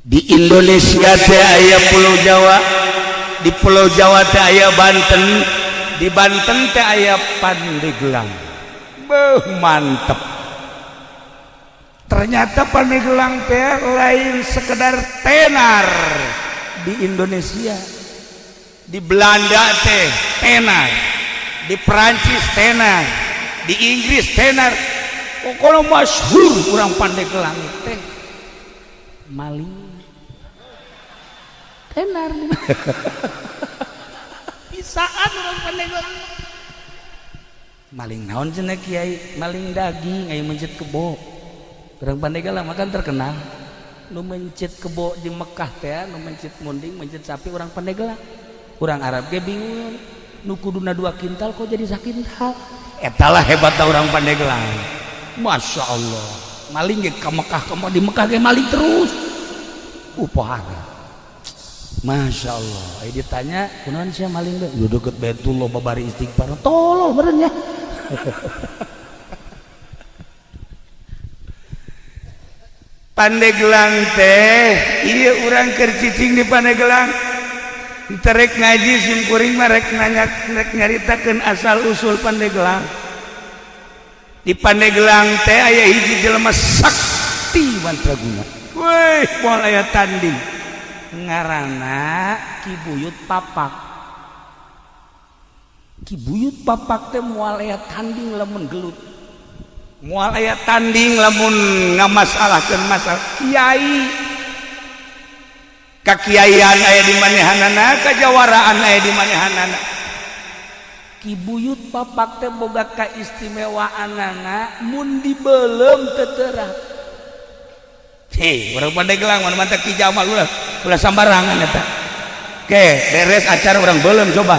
Di Indonesia teh aya Pulau Jawa, di Pulau Jawa teh aya Banten, di Banten teh aya Pandeglang. Beuh, mantep. Ternyata Pandeglang teh lain sekedar tenar di Indonesia. Di Belanda teh tenar, di Perancis tenar, di Inggris tenar. Pokoknya masyhur urang Pandeglang teh maling tenar. Bisaan urang Pandeglang maling. Naon cenah, Kiai? Maling daging. Aya mencit kebo. Urang Pandeglang makan terkenal nu mencit kebo. Di Mekah teh nu mencit munding, mencit sapi urang Pandeglang. Urang Arab ge bingung, nu kuduna 2 kintal kok jadi sakintal. Eta lah hebatna urang Pandeglang. Masya Allah, maling ge ka Mekah, ka di Mekah ge maling terus upahara. Masya Allah. Ayo ditanya, kunaon sia maling teh? Udah deket Baitullah babari istighfar. Tolol meureun nya. Pandeglang teh ieu urang keur cicing di Pandeglang. Terek ngaji sim kuring mah, rek nanya, rek nyaritakeun asal usul Pandeglang. Di Pandeglang teh aya hiji jelema sakti mantraguna. Weh, moal aya tanding. Ngaranna Ki Buyut Papak. Ki Buyut Papak teh moal aya tanding lamun gelut, moal aya tanding lamun ngamasalahkeun masalah. Kiai, kakiaian aya di manehanana, kajawaraan aya di manehanana. Ki Buyut Papak teh boga kaistimewaanana, mun dibelem teu terang. Hei, urang Pandeglang mana mantap. Ki Jamal ulah ulah sambarangan eta. Oke, beres acara urang belum coba.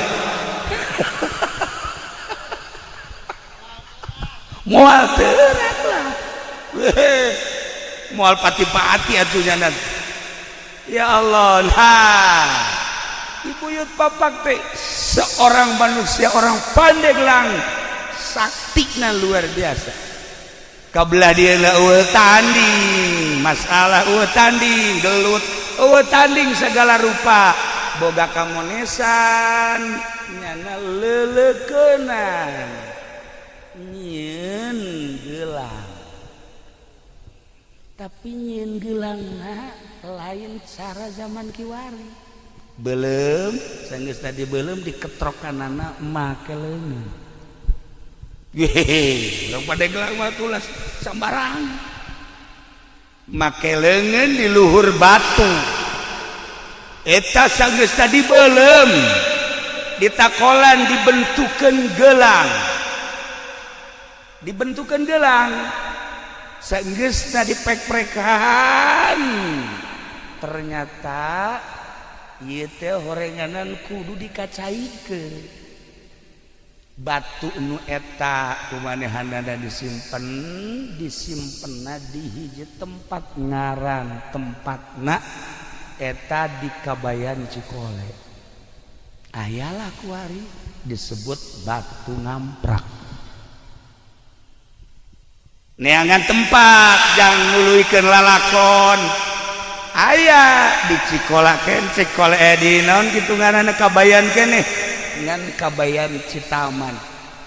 Moal terang lah. Moal pati-pati atuh nya. Ya Allah, nah. Ibu Buyut Papak teh seorang manusia, orang Pandeglang saktina luar biasa. Kabelah dia eueuh tanding masalah, eueuh tanding gelut, eueuh tanding segala rupa. Boga kamonesan nyana leuleukeunana nyieun gelang, tapi nyieun gelangna lain cara zaman kiwari. Belum sanggeus tadi belum diketrokanana make leungeun. Yehe, urang Pandeglang mah tulas sambarang. Make leungeun di luhur batu. Eta sanggeus tadi belum ditakolan dibentukeun gelang. Dibentukeun gelang. Sanggeusna dipek-prekan. Ternyata ieu teh horenganan kudu dikacaikeun. Batu nu eta kumanehanana disimpen, disimpenna di hiji tempat, ngaran tempatna eta di Kabayan Cikole. Ayalah kuari disebut batu ngamprak. Neangan tempat jang nuluykeun lalakon aya di Cikola ken Cikole, di naon kitu ngaranna, Kabayan keneh ngan Kabayan Citaman.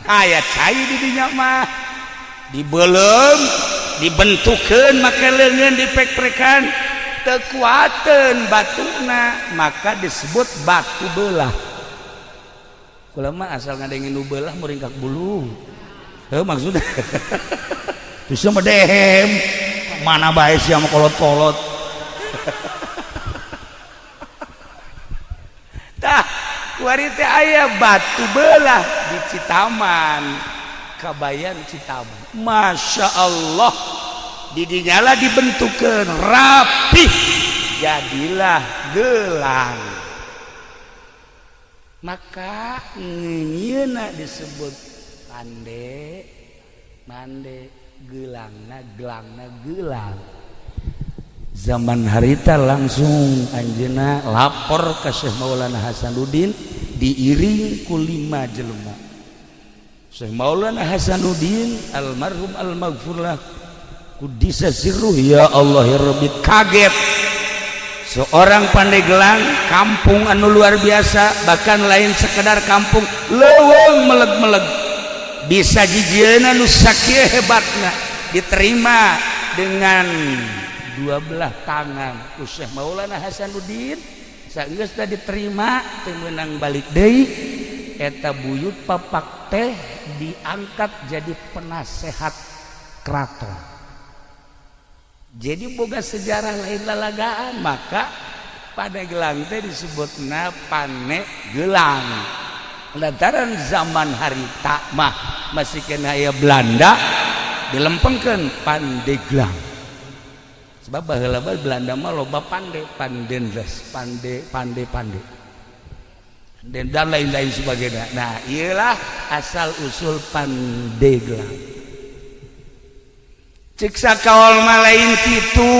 Aya cai di dinya mah dibelem, dibentukeun make leungeun, dipek-prekan, teu kuateun batuna, maka disebut batu belah. Kula mah asal ngadengin nu belah muringkak bulu. Heuh, maksudna terus mah dehem mana bae sia mah kolot-kolot. Tah, kuari teh aya batu belah di Citaman, Kabayan Citaman. Masya Allah, didinya dibentukeun rapih, jadilah gelang. Maka ngeunyeuna disebut pande mande gelangna, gelangna gelang. Zaman harita langsung anjeunna lapor ke Syekh Maulana Hasanuddin, diiring ku 5 jelema. Syekh Maulana Hasanuddin almarhum almaghfurlah kudisa sirruh, ya Allah ya Rabbi, kaget. Seorang Pandeglang, kampung anu luar biasa, bahkan lain sekedar kampung, leuweung meleg-meleg, bisa jijieuna nu sakieu hebatna, diterima dengan dua belah tangan ku Syekh Maulana Hasanuddin. Sageus diterima, teu meunang balik deui. Eta buyut papak teh diangkat jadi penasehat keraton. Jadi boga sejarah, lain lalagaan. Maka Pandeglang teh disebutna Pane Gelang lantaran zaman harita mah masih kena aya Belanda, dilempengkeun Pandeglang, sebab baheula Belanda mah loba pande, pandendes, pande, pande, pande dan lain-lain sebagainya. Nah, iyalah asal usul Pandeglang. Cek sakaol mah lain kitu.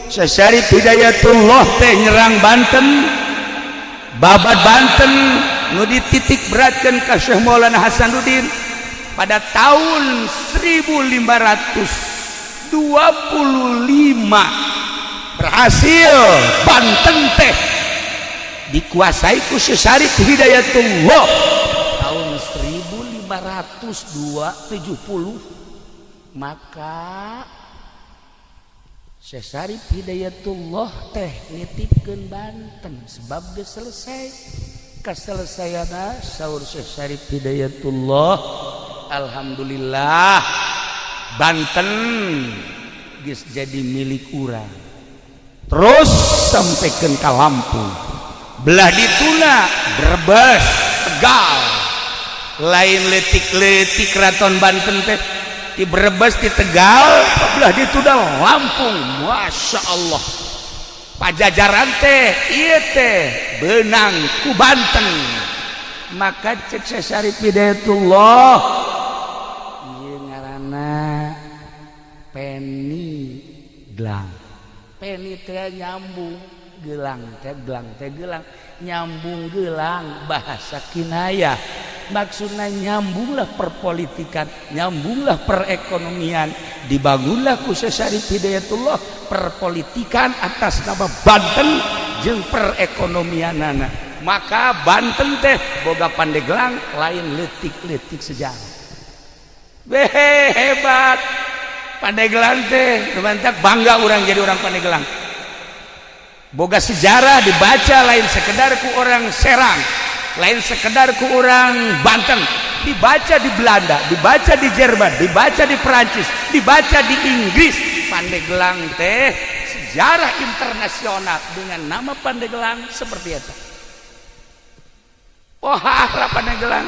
Syarif Hidayatullah teh nyerang Banten, babat Banten nu dititik beratkan ka Syekh Maulana Hasanuddin pada tahun 1525. Berhasil Banten teh dikuasai ku Syekh Syarif Hidayatullah tahun 1570. Maka Syekh Syarif Hidayatullah teh nitipkeun Banten sebab geus selesai. Keselesaiana, saur Syekh Syarif Hidayatullah, "Alhamdulillah, Banten geus jadi milik urang." Terus sampaikan ke Lampung, belah dituna, Brebes, Tegal, lain letik-letik Keraton Banten teh di Brebes, di Tegal, belah dituna, Lampung. Masya Allah, Pajajaran teh iya teh benang ku Banten. Maka cek Syarif Hidayatullah, ieu ngaranna Peni Gelang. Peni teh nyambung, gelang teh, gelang teh, gelang nyambung, gelang bahasa kinayah, maksudnya nyambunglah perpolitikan, nyambunglah perekonomian. Dibangunlah ku Syarif Hidayatullah perpolitikan atas nama Banten jeung perekonomianana. Maka Banten teh boga Pandeglang, lain letik-letik sejarah. Behe, hebat Pandeglang teh. Mantap, bangga orang jadi orang Pandeglang, boga sejarah dibaca lain sekedar ku orang Serang, lain sekedar ku orang Banten, dibaca di Belanda, dibaca di Jerman, dibaca di Perancis, dibaca di Inggris. Pandeglang teh sejarah internasional dengan nama Pandeglang seperti itu. Oh, Pandeglang.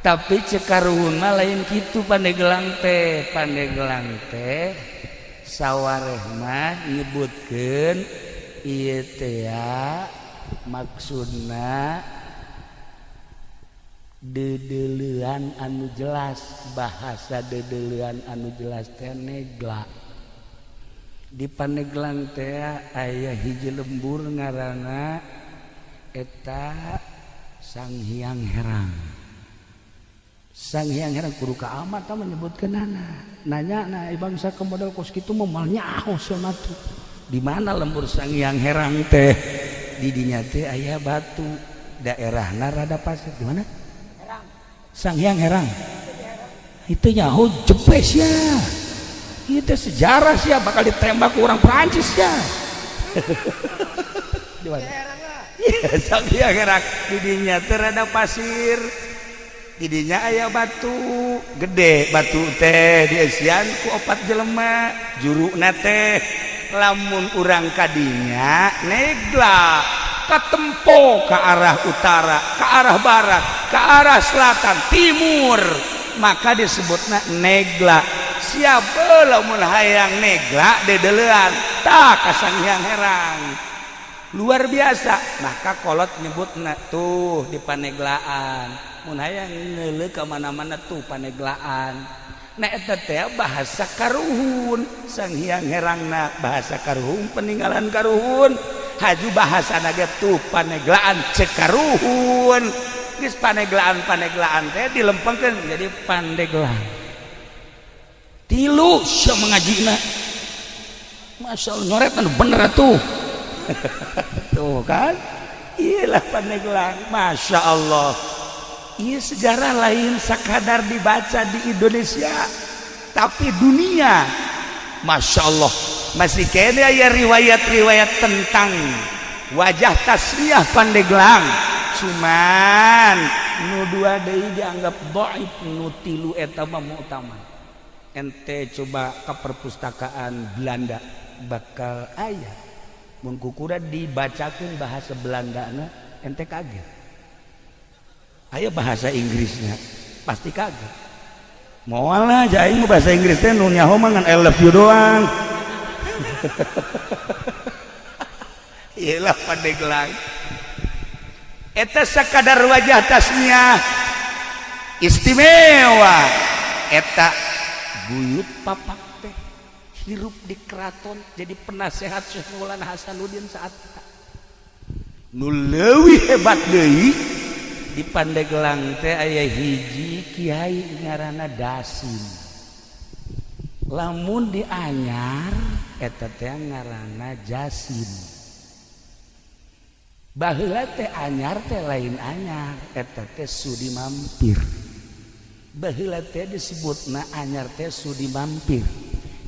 Tapi cek karuhun mah lain gitu Pandeglang teh. Pandeglang teh sawareh mah nyebutkeun ieu teh maksudna dedelean anu jelas. Bahasa dedelean anu jelas teh negla. Di Pandeglang teh aya hiji lembur ngaranna eta Sang Hyang Herang. Sang Hyang Herang kudu ka amat tah menyebutkeunana. Nanya na bangsa ke model kos kitu mah moal nyaho sia tuh. Di mana lembur Sang Hyang Herang teh? Di dinya teh aya batu, daerahna rada pasir. Di mana Sang Hyang Herang itu? Nyaho jepes ya, itu sejarah sih, bakal ditembak orang Prancis ya. Di mana? Iya, Sang Hyang Herang di dinya teh rada pasir, didinya aya batu gede. Batu teh dieusian ku opat jelema juruna teh. Lamun urang kadinya negla, katempo ke arah utara, ke arah barat, ke arah selatan, timur, maka disebutna negla. Siapa lamun hayang negla dedelean tah ka Sang Hyang Herang. Luar biasa. Maka kolot nyebutna tuh di Paneglaan, mun hayang ngeuleuh ka mana-mana tuh Paneglaan. Nah, eta teh bahasa karuhun. Sang Hyang Herangna bahasa karuhun, peninggalan karuhun. Haju bahasa naga tuh Paneglaan cek karuhun. Geus Paneglaan, Paneglaan teh dilempengkeun jadi Pandeglang. Tilu sia mengajina. Masya Allah, nyoret anu bener tuh. Tuh kan, iyalah Pandeglang. Masya Allah, iya, sejarah lain sekadar dibaca di Indonesia, tapi dunia. Masya Allah, masih kene ya riwayat-riwayat tentang wajah tasmiyah Pandeglang. Cuman nu dua deui dianggap dhaif, nu tilu eta mah mu'tamad. Ente coba ke perpustakaan Belanda, bakal aya. Mun kukura dibacakeun bahasa Belanda, ente kaget. Aya bahasa Inggrisnya, pasti kaget. Moal lah aing bahasa Inggris teh, nu nyaho mah ngan "I love you" doang. Iyalah Pandeglang eta sakadar wajah tasmiyah istimewa. Eta buyut papak teh hirup di keraton, jadi penasehat Syekh Maulana Hasanuddin saat eta. Nu leuwih hebat deui, di Pandeglang teh aya hiji kiai ngaranna Dasim. Lamun di Anyar eta teh ngaranna Jasim. Baheula teh Anyar teh lain Anyar, eta teh Sudi Mampir. Baheula teh disebutna Anyar teh Sudi Mampir.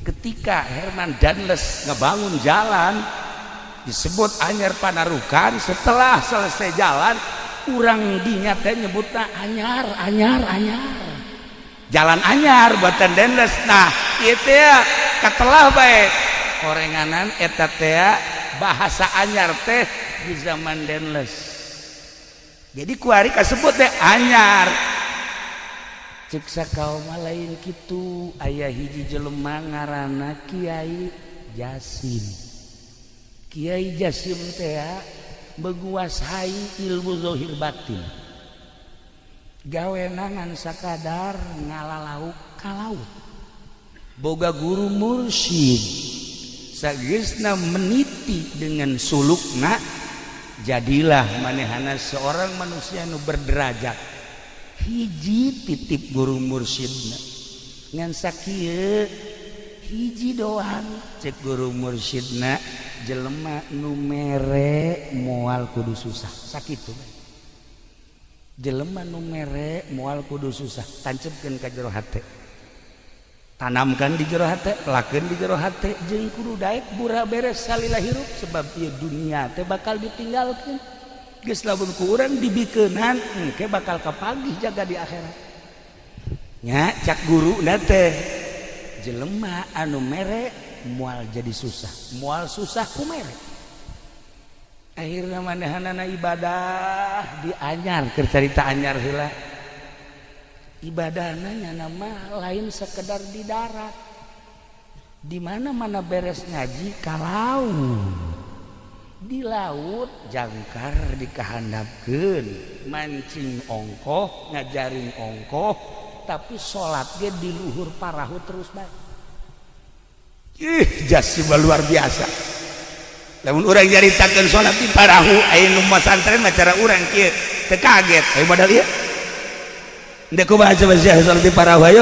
Ketika Herman Daendels ngebangun jalan disebut Anyar Panarukan, setelah selesai jalan urang dinya teh nyebutna Anyar, Anyar, Anyar, jalan Anyar buatan Daendels. Nah, ieu teh katelah bae korenganan eta teh bahasa Anyar teh di zaman Daendels. Jadi kuari kasebut teh Anyar. Cek sakaum lain kitu, aya hiji jelema ngaranna Kiai Jasim. Kiai Jasim teh menguasai ilmu zahir batin. Gawe ngan sakadar ngala lauk ka laut, boga guru mursyid. Sageusna meniti dengan sulukna, jadilah manehana seorang manusia nu berderajat. Hiji titip guru mursyidna ngan sakieu hiji doang. Cek guru mursyidna, jelema nu mere moal kudu susah. Sakitu bae. Jelema nu mere moal kudu susah. Tancepkeun ka jero hate, tanamkan di jero hate, lakeun di jero hate, jeung kudu daek bura beres salila hirup, sebab ieu dunia teh bakal ditinggalkeun. Geus lamun ku urang dibikeunan, engke bakal kapagih jaga di akhirat nya. Cak guru teh, jelema anu mere moal jadi susah, moal susah ku mere. Akhirnya manehanana ibadah di Anyar. Keur carita Anyar heula, ibadahna nama lain sekedar di darat, di mana mana. Beres ngaji kalau di laut, jangkar dikahandapkeun, mancing ongkoh, ngajaring ongkoh, tapi salat ge di luhur parahu terus bae. Ih, Jasim luar biasa. Lamun urang nyaritakeun salat di parahu, aya nu masantren mah cara urang kieu teu kaget. Ayo modal ieu. Ndek kumaha coba sia salat di parahu, ayo?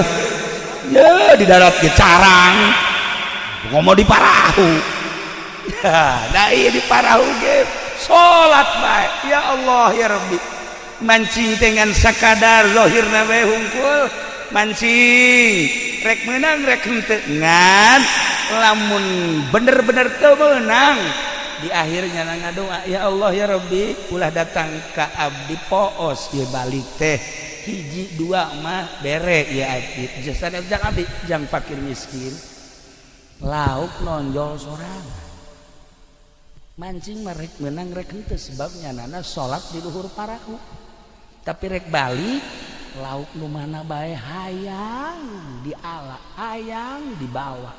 Ya, di darat ge carang. Ngomong di parahu. Ya, nah, iya, di parahu ge salat bae. Ya Allah ya Rabbi. Mancing dengan sakadar zahirna bae hungkul. Mancing rek menang rek henteu, ngan lamun bener-bener teu meunang, di akhirnya ngadoa, "Ya Allah ya Rabbi, ulah datang ka abdi poos ieu balik teh. Hiji dua mah bere ya abdi, jasa jang abdi jang fakir miskin." Lauk nonjol sorangan. Mancing mah rek menang rek henteu, sebabnya nana salat di luhur parahu, tapi rek balik lauk nu mana bae hayang diala, hayang dibawa,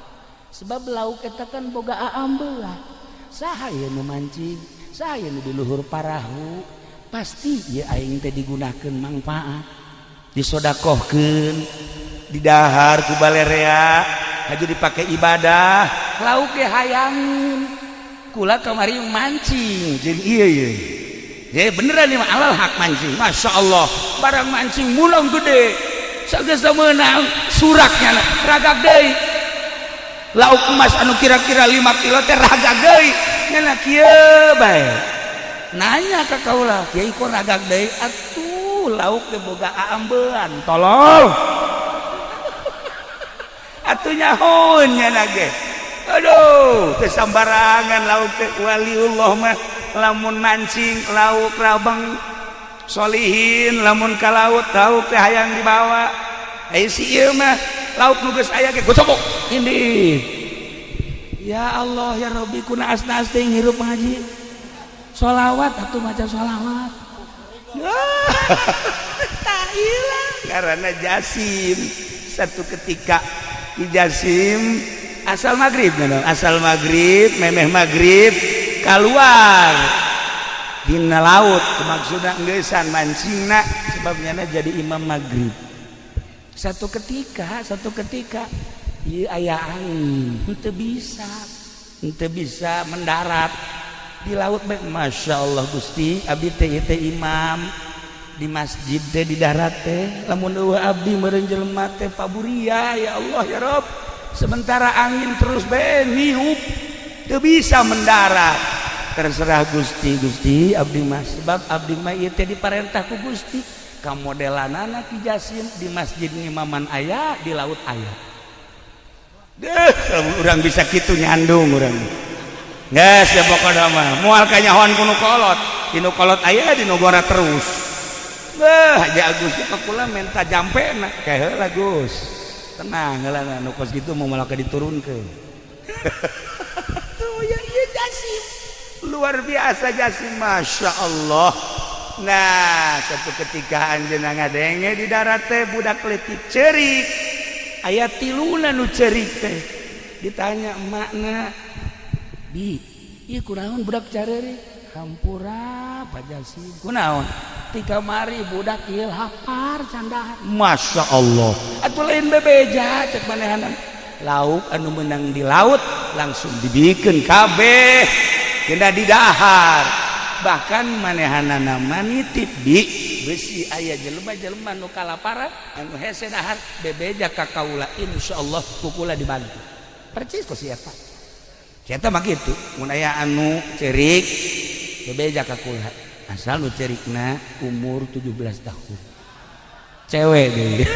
sebab lauk eta kan boga aambelah. Saha ieu nu mancing, saha nu di luhur parahu, pasti ieu aing teh digunakeun manfaat, disodakohkeun, didahar ku balerea, haju dipake ibadah. Lauk ge hayangin. Kula kamari mancing jeung ieu ieu. Ya beneran nih, alal hak mancing. Masya Allah, barang mancing mulong gede. Sageus meunang, suraknya ragak deui. Lauk emas anu kira-kira 5 kilo teh ragag deui. Nya kieu bae. Nanya ka kaula, "Kiai, kok ragag deui?" Atuh lauk teh boga aambean, tolol. Atuh nyahoeun nya ge. Aduh, teu sambarangan lauk teh. Waliullah mah lamun mancing lauk rabang, solihin lamun ka laut, lauk teh hayang dibawa. Aya si ieu mah lauk nu geus aya ge gocok ini. Ya Allah ya Rabbi, ku naas-naas teh hirup ngaji. Sholawat atuh, maca sholawat. Tak hilang karena Jasim. Satu ketika Ki Jasim asal maghrib, asal maghrib, memeh maghrib keluar dina laut, maksudna ngeusan mancingna, sebabnya jadi imam maghrib. Satu ketika ieu aya angin, henteu bisa mendarat di laut bae. Masya Allah, Gusti, abdi teh teh imam di masjid teh di darat teh, lamun euweuh abdi meureun jelema teh paburia. Ya Allah ya Rob, sementara angin terus bae niup, teu bisa mendarat. Terserah Gusti. Gusti, abdi mah, sebab abdi mah ieu teh diparentah ku Gusti. Kamodelanana Ki Jasim di masjid ngimaman aya, di laut aya. Deh, urang bisa kitu nyandung urang. Geus ya, pokona mah moal kanyahoan ku nu kolot, di nu kolot aya, di nu gora terus. Beuh, Haji Agus ka kula minta jampena. Kae heula, Gus. Tenang heula, nu kos kitu mau malah diturunkeun. Tuh ya, ieu Jasim. Luar biasa Jasim, Masya Allah. Nah, satu ketika anjeunna ngadenge di darat teh budak leutik ceurik. Aya tiluna nu ceurik teh. Ditanya emakna, "Bi, ieu kunaon budak careurik?" "Hampura, Pak Jasim." "Kunaon?" "Ti kamari budak ieu lapar, can dahar." Masya Allah. Atuh lain bebeja cek manehanan. Lauk anu menang di laut langsung dibikin kabeh kena didahar. Bahkan manehanana nitip, "Bi, besi aya jelema-jelema nu kalaparan anu hese dahar, bebeja ka kaula, insyaallah ku kula dibantu." Percis kok si eta. Si eta mah kitu, mun aya anu cerik bebeja ka kula, asal nu cerikna umur 17 tahun, cewek deh.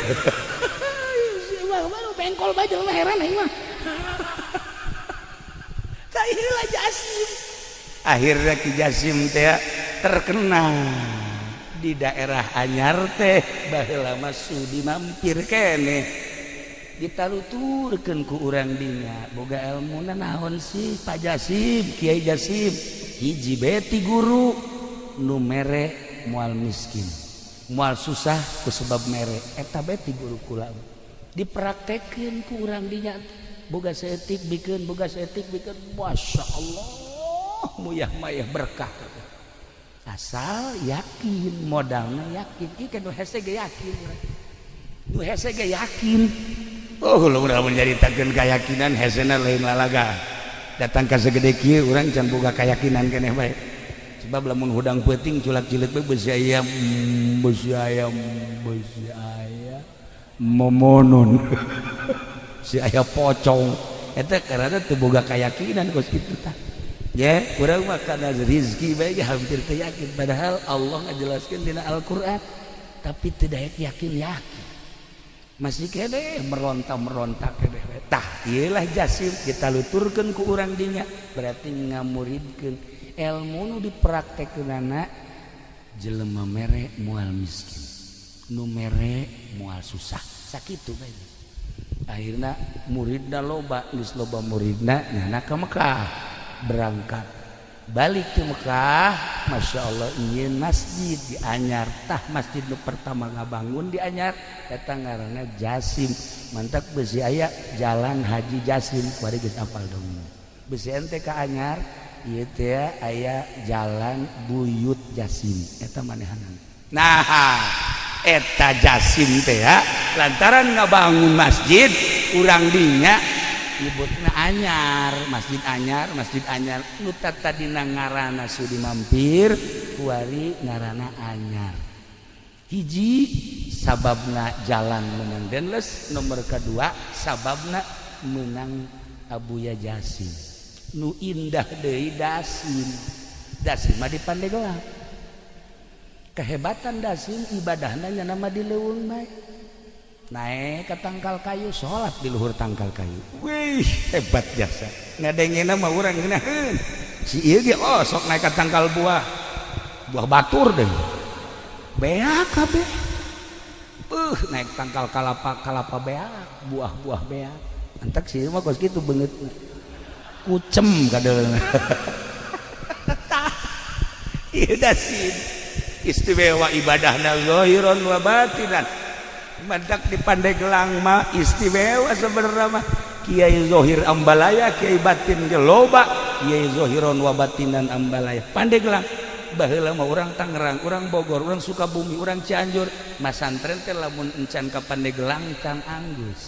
Bengkol bae jelema, heran aing mah. Tak heula Jasim. Akhirnya Ki Jasim teh terkenal di daerah Anyar teh. Baheula mah sudi mampir keneh, ditaluturkeun ku urang dinya, "Boga elmuna naon sih, Pak Jasim, Kiai Jasim?" "Hiji beti guru, nu mere moal miskin, moal susah ku sebab mere. Eta beti guru kula." Dipraktekeun ku urang dinya, boga saeutik bikeun, boga saeutik bikeun. Masya Allah, muyah mayah berkah asal yakin, modalna yakin. Ieu kan nu hese ge yakin, nu hese ge yakin. Oh, lu urang nyaritakeun keyakinan hesena lain lalaga. Datang ka segede kieu urang can boga keyakinan keneh bae, sebab lamun hudang peuting culak cileuk bae, besi ayam, besi ayam, besi ayam momonon, si aya pocong. Eta karena teu boga keyakinan kos kitu tah. Ya, urang mah kana rezeki bae hampir teu yakin, padahal Allah ngajelaskeun dina Al-Qur'an, tapi tidak yakin yakin, masih kene meronta-meronta kene. Tah, ieulah Jasim, kita luturkeun ku urang dinya, berarti ngamuridkeun ilmu nu dipraktekkeunana, jelema mere moal miskin, nu mere moal susah. Sakitu bae. Akhirna muridna loba. Geus loba muridna, nyana ka Mekah, berangkat balik ke Mekah. Masya Allah, ingin masjid di Anyar. Tah, masjid nu pertama ngabangun di Anyar eta ngaranna Jasim. Mantak besi aya Jalan Haji Jasim. Kuari geus apal dong, besi ente ka Anyar ieu teh aya Jalan Buyut Jasim, eta manehanan. Nah, eta Jasim teh ya, lantaran ngabangun masjid, urang dinya nyebutna Anyar, Masjid Anyar, Masjid Anyar. Nu tadina ngaranna Sudi Mampir, kuari ngaranna Anyar. Hiji sababna jalan menang Denles, nomor kedua sababna menang. Abuya Jasim nu indah deui. Dasim, Dasim mah di Pandeglang. Kehebatan Dasim, ibadahna nya nama di leuweung bae, naik ke tangkal kayu, sholat di luhur tangkal kayu. Wih, hebat jasa ngadengena mah urang ngeunaheun si ieu ge. Oh, sok naik ke tangkal buah, buah batur deh, beak kabeh. Naik tangkal kalapa, kalapa beak, buah-buah beak. Entek sih mah kos kitu beungeut kucem kadeulna. Ieu Dasim istimewa ibadahna zahiron wa batinan. Mantak di Pandeglang mah istimewa sebenarnya mah. Kiai Zohir Ambalaya, Kiai batin ge loba, Kiai Zohiron wa batinan Ambalaya Pandeglang. Baheula mah urang Tangerang, urang Bogor, urang Sukabumi, urang Cianjur masantren teh lamun encan ka Pandeglang can anggeus,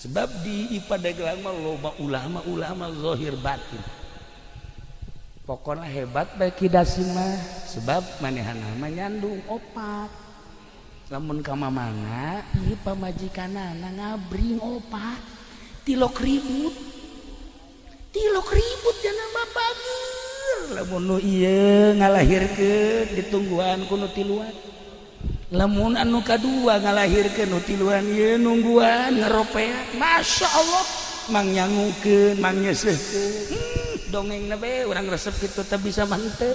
sebab di Pandeglang mah loba ulama-ulama zohir batin. Pokoknya hebat bae Ki Dasim mah, sebab manehna mah nyandung opat. Lamun ka mamana ieu pamajikanana ngabring opat, tilok ribut, tilok ribut jana mah bager. Lamun nu ieu ngalahirkeun, ditungguan ku nu tiluan. Lamun anu kadua ngalahirkeun, nu tiluan ieu nungguan ngaropea. Masya Allah, mang nyangukeun, mang nyeuseuhkeun. Dongeng be urang resep kitu teh bisa mah henteu.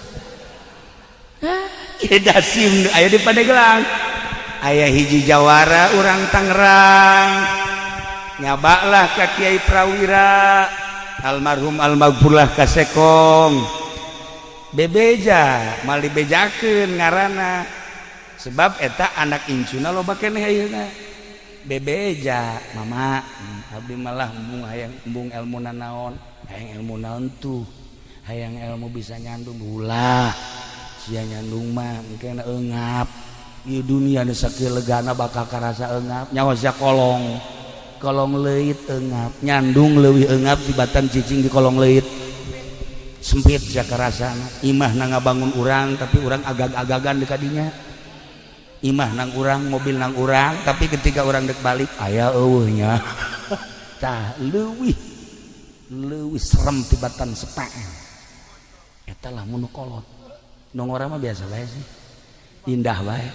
Ieu Dasim aya di Pandeglang. Aya hiji jawara urang Tangerang, nyabaklah ka Kiai Prawira almarhum almaghfurlah kasekong, bebeja mal dibejakeun ngaranna, sebab eta anak incuna loba keneh ayeuna. Bebeja, "Mama, abdi malah embung hayang, embung ilmu nanaon, hayang ilmu naon tuh, hayang ilmu bisa nyandung." "Ulah sia nyandung mah, engke eungap. Ieu dunia nu sakieu legana bakal karasa eungap. Nyawa sia kolong kolong leuit eungap, nyandung leuwih eungap tibatan cicing di kolong leuit. Sempit sia karasana. Imah na ngabangun urang, tapi urang agag-agagan di kadinya. Imah nang urang, mobil nang urang, tapi ketika urang dek balik aya eueuh nya." Tah, leuwih leuwih serem tibatan sepaen eta lah mun kolot. Nu ngora mah biasa bae sih, indah bae.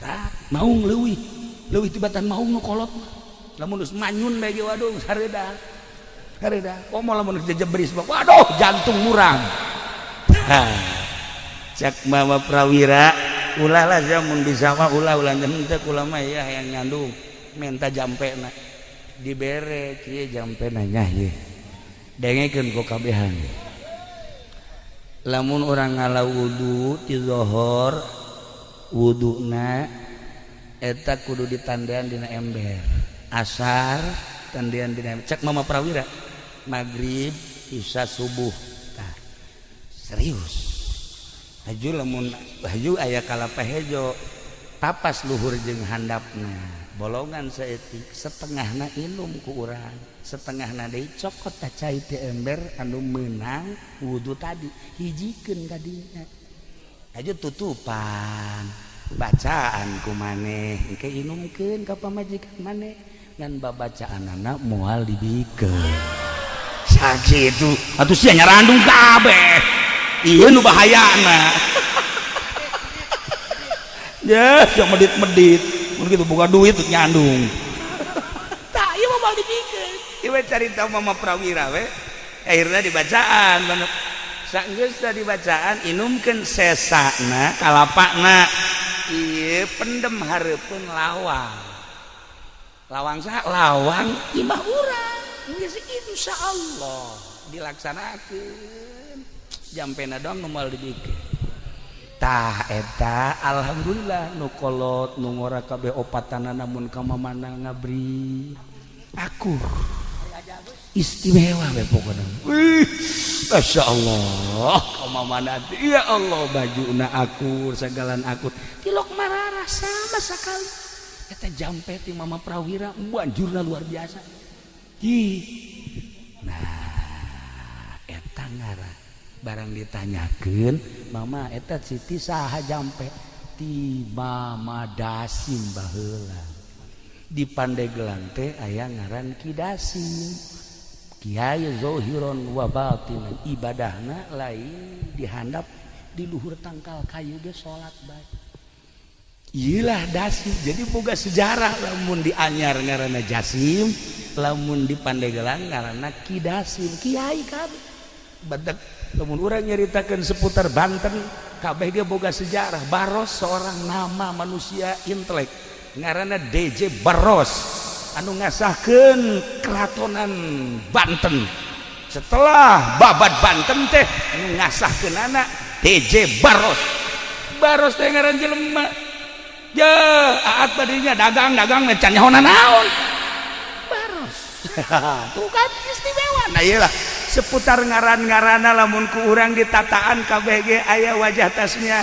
Tah, maung leuwih leuwih tibatan maung nu kolot. Lamun geus manyun bae ge, waduh, hareuda hareuda. Komo lamun geus jejebris, waduh, jantung murang. Cek Mama Prawira, "Ulah lah sia, mun bisa mah ulah, ulah." "Henteu, kula mah ya hayang nyandung." Menta jampena, dibere kieu jampena nya. Ieu dengekeun ku kabehan. Lamun urang ngala wudu ti zohor, wuduna eta kudu ditandean dina ember. Asar tandean dina ember, cek Mama Prawira. Maghrib, Isya, subuh. Tah, serius. Haju lamun haju aya kalapa hejo, tapas luhur jeung handapna, bolongan saeutik, setengahna inum ku urang, setengahna deui cokot tah cai ti ember anu meunang wudu tadi, hijikeun kadinya. Haju tutupan, bacaan ku maneh, engke inumkeun ka pamajikan maneh, ngan babacaanana moal dibikeun. Sakitu atuh sia nyarandung kabeh. Ieu nu bahayana ya, sia medit-medit mun kitu boga duit nyandung. Tah, ieu mah moal dibikeun. Ieu carita Mama Prawira we. Akhirnya dibacaan, sanggeus dibacaan, inumkeun sesana kalapana. Ieu pendem hareupeun lawang, lawang saha? Lawang imah urang. Geus, insyaallah dilaksanakeun. Jampena doang nu moal dibikeun. Tah, eta alhamdulillah nu kolot, nu ngora kabeh opatana namun ka mamana ngabri aku istimewa we pokona. Wih, Masya Allah, ka mamana ya Allah, bajuna akur, sagalan akur, tilok marara sama sekali. Eta jampe ti Mama Prawira banjurna luar biasa. Ih. Nah, eta ngaran barang ditanyakeun, "Mama, eta Siti saha jampe?" "Ti Mama Dasim baheula." Di Pandeglang teh aya ngaran Ki Dasim, Kiai zohiron wa batinan, ibadahna lain dihandap di luhur tangkal kayu ge salat bae. Iyalah Dasim, jadi boga sejarah. Lamun di Anyar ngaranna Jasim, lamun di Pandeglang ngaranna Ki Dasim, kiai kabeh. Badak lamun urang nyaritakeun seputar Banten, kabeh ge boga sejarah. Baros, seorang nama manusia intelek ngaranna DJ Baros anu ngasahkeun keratonan Banten. Setelah babat Banten teh anu ngasahkeunana DJ Baros. Baros teh ngaran jelema. Ya, aat tadinya dagang-dagang can nyaho naon. Baros. Tuh kan istimewa. Nah, iyalah seputar ngaran-ngarana lamun ku urang ditataan kabeh ge aya wajah tasnya.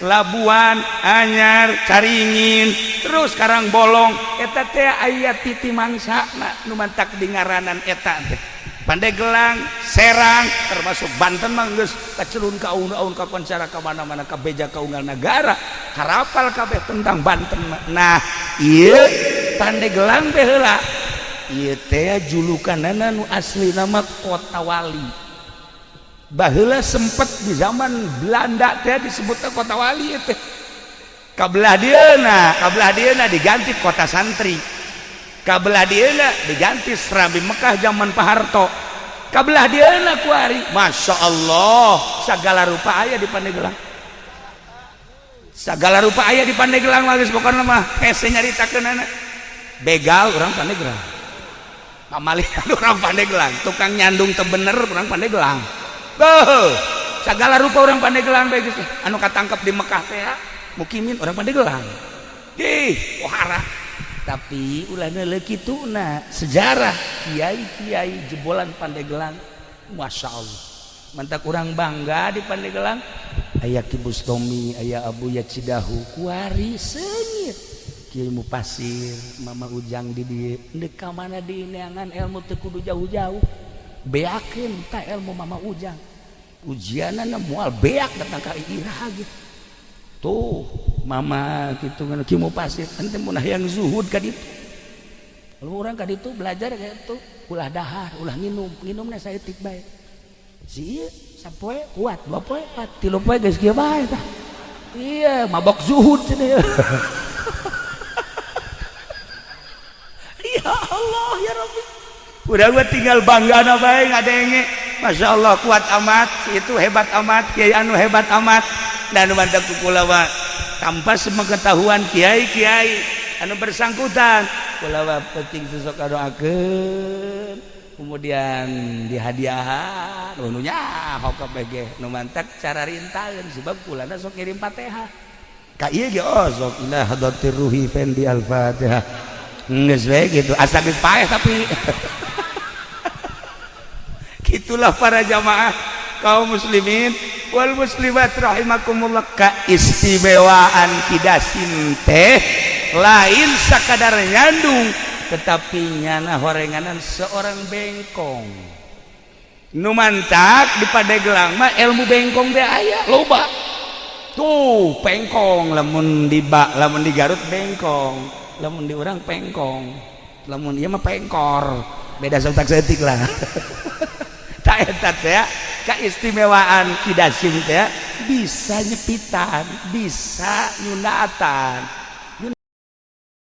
Labuan, Anyar, Caringin, terus Karang Bolong eta teh aya titi mangsa nu mantak di ngaranan eta teh. Pandeglang, Serang, termasuk Banten mah geus kacelun ka aun-aun, ka koncara ka mana-mana, ka beja ka unggal nagara, harapal kabeh tentang Banten mah. Nah, ieu Pandeglang teh heula. Ieu teh julukanana nu asli nama Kota Wali. Baheula sempet di zaman Belanda teh disebutna Kota Wali ieu teh. Kabelah dieuna diganti Kota Santri. Kabelah dieuna diganti Serambi Mekah zaman Pak Harto. Kabelah dieuna kuari, Masya Allah, segala rupa aya di Pandeglang. Segala rupa aya di Pandeglang mah geus pokona mah hese nyaritakeunana. Begal urang Pandeglang, pamalihan urang Pandeglang, tukang nyandung teu bener urang Pandeglang. Beuh, segala rupa urang Pandeglang bae geus. Anu katangkep di Mekah teh mukimin urang Pandeglang. Ih, pohara. Tapi ulah neuleuh kituna sejarah kiai-kiai jebolan Pandeglang, Masya Allah, mantak urang bangga di Pandeglang aya Ki Bustomi, aya Abuya Cidahu, kuari seungit Kiai Mupasir, Mama Ujang di dieu. Ndek ka mana di neangan ilmu teu kudu jauh-jauh, beakeun ta ilmu Mama Ujang, ujianana moal beak datang ka iraha gitu. Tuh mama gitu kan Ki Mupasir ente mun hayang zuhud ka ditu. Lalu urang ka ditu belajar kayak itu, ulah dahar, ulah nginum, nginumna saeutik bae. Si ieu sapoe kuat, dua poe kuat, tilu poe geus kieu bae tah. Iya, mabok zuhud cenah. Ya Allah ya Rabbi. Udah gua tinggal bangga bae ngadenge. Masya Allah kuat amat, si itu hebat amat, kiai anu hebat amat. Dan mantap kula mah tanpa sepengetahuan kiai-kiai anu bersangkutan, kula mah penting sosok doakeun, kemudian dihadiahan nu nyaho kabeh ge nu mantak cara rintaeun sebab kulana sok ngirim Fatihah ka ieu ge, oh sok ila hadratir ruhi fendi al-Fatihah geus we gitu asa geus paeh. Tapi gitulah para jamaah kaum muslimin wal muslimat rahimakumullah, keistimewaan Ki Dasim teh lain sakadar nyandung, tetapi nyana horenganan seorang bengkong. Nu mantak di Pandeglang mah ilmu bengkong teh aya loba. Tuh pengkong, lamun di ba, lamun di Garut bengkong, lamun di urang pengkong, lamun ieu mah pengkor, beda sautak saeutik lah. Tak eta teh keistimewaan Ki Dasim teh bisa nyepitan, bisa nyunatan.